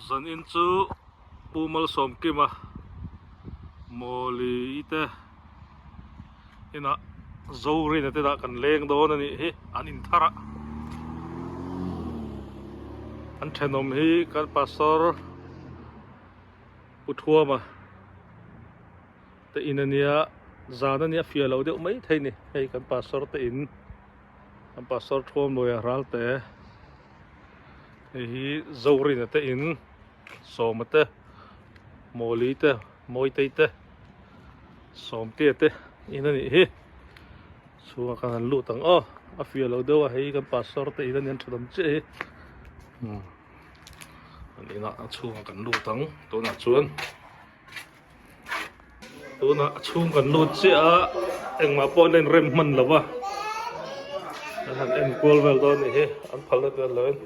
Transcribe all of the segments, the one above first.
Zanin chu Pu Malsawmkima Mawli te inah Zorina te dah kan leng dawn a nih hi an inthar a an thenawm hi kan pastor Pu Thuama te in a nia zan a nia fiah loh deuh mai thei a ni hei kan pastor te in kan pastor Thuamluaia Ralte hei hi Zorina te in Sawma te Mawli te Mawitei te Sawmtea te in a nih hi chhungah khan an lut ang aw a fiah loh deuh a hei kan pastor te in a nia an tha dam chiah hi umm an inah a chhungah kan lut ang tunah chuan. Tunah a chhung kan lut chiah a, engmah pawh an inrem hman lo va, an han en kual vel dawn a nih hi, an phal na tel lo in.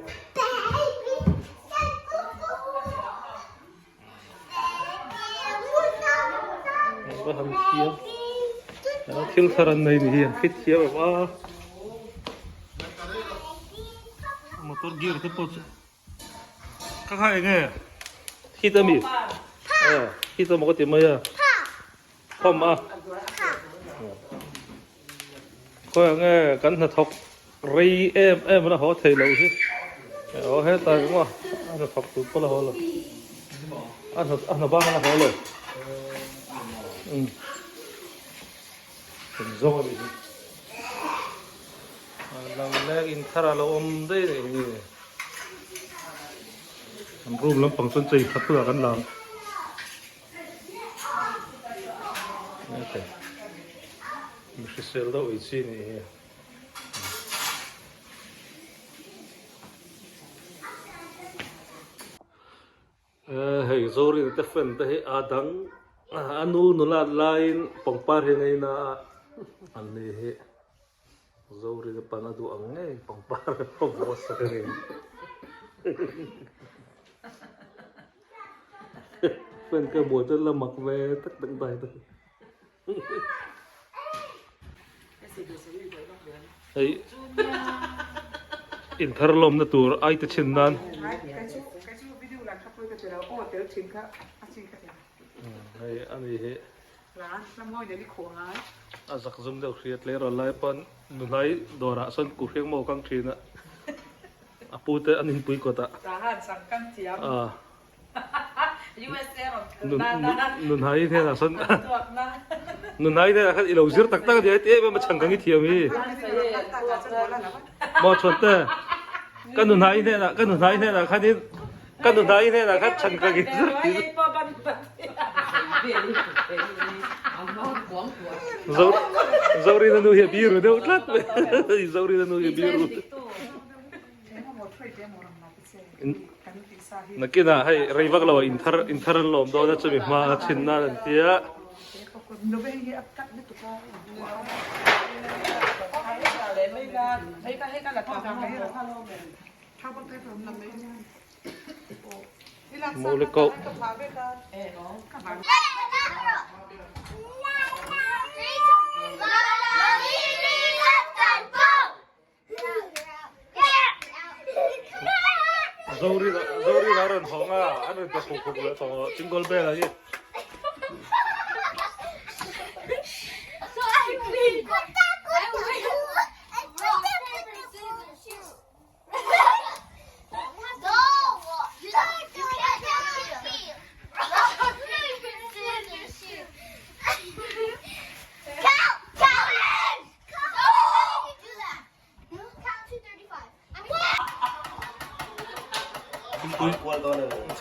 An va han thiam, thil thar an nei ni hi an fit thiam em a, motor gear te pawh chu. Ka kha enge hit ami hit amaw ka ti mai a pump a khawi ang nge kan hnathawk rei em em la haw thei lo hi aw hetah emaw a hnathawk tur pawh la haw lo a hna a hna bang la haw lo umm zawng a nih hi. Lo leng in thar a lo awm daih daih hi an room lampang chuan chei khat hunah kan lam mi hrisel deuh ei chi nih hi hei Zorina te fan te hi a dang a nu nula laiin pangpar hi a ngaina a an ni hi. Zorina pan a duh ang ngei pangpar a vuah sak a ni. Fan ka buai chuan la mak ve tak tak dai ta. Hei inthar lawmna tur ai te chhin nan. Hei ani hi. A zak zum deuh hriat leh rawn lai pawn nunai dawrah sawn ku hriang maw kang thin a, a pu te an inpui kawt a. Nunai hnenah sawn nunai hnenah khan i lo zir tak tak a nia heti em em a chhan ka ngi thiam hi. Maw chhuan te ka nunai hnenah ka nunai hnenah khanin Ka nu hna i hnenah khan chan ka ngei zir ti. Zorina nu hi a biru deuh tlat mai. Zorina nu hi a biru. Nakinah hei rei vak lo ah inthar inthar an lawm dawn a chumi hma a chhin nan an tia. Mawle koh. Zorina Zorina rawn hawng a, an rawn pe khuk khuk leh tawh Jingle Bell a hi.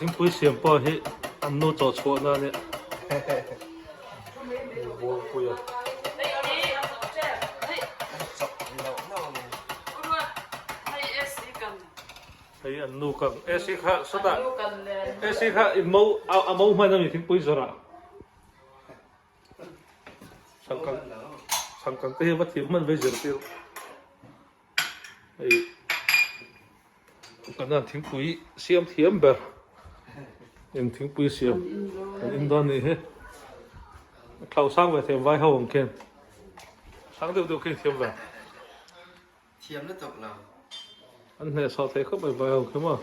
Thingpui siam pawh hi an nu chawh chhuah na ania. Buangpuia. Hei an nu kang AC kha sawtah AC kha i mo a mo hman ami thingpui zawrh ah changkang changkang te hi va thiam hman ve zirtir hei kan an thingpui siam thiam ber eng thingpui siam kan in dawn nih hi thlau sang ve thiam vai ho ang khian sang deuh deuh khi thiam ve. Thiam lutuk lo. An hnehsawh thei khawp mai vai ho khi maw.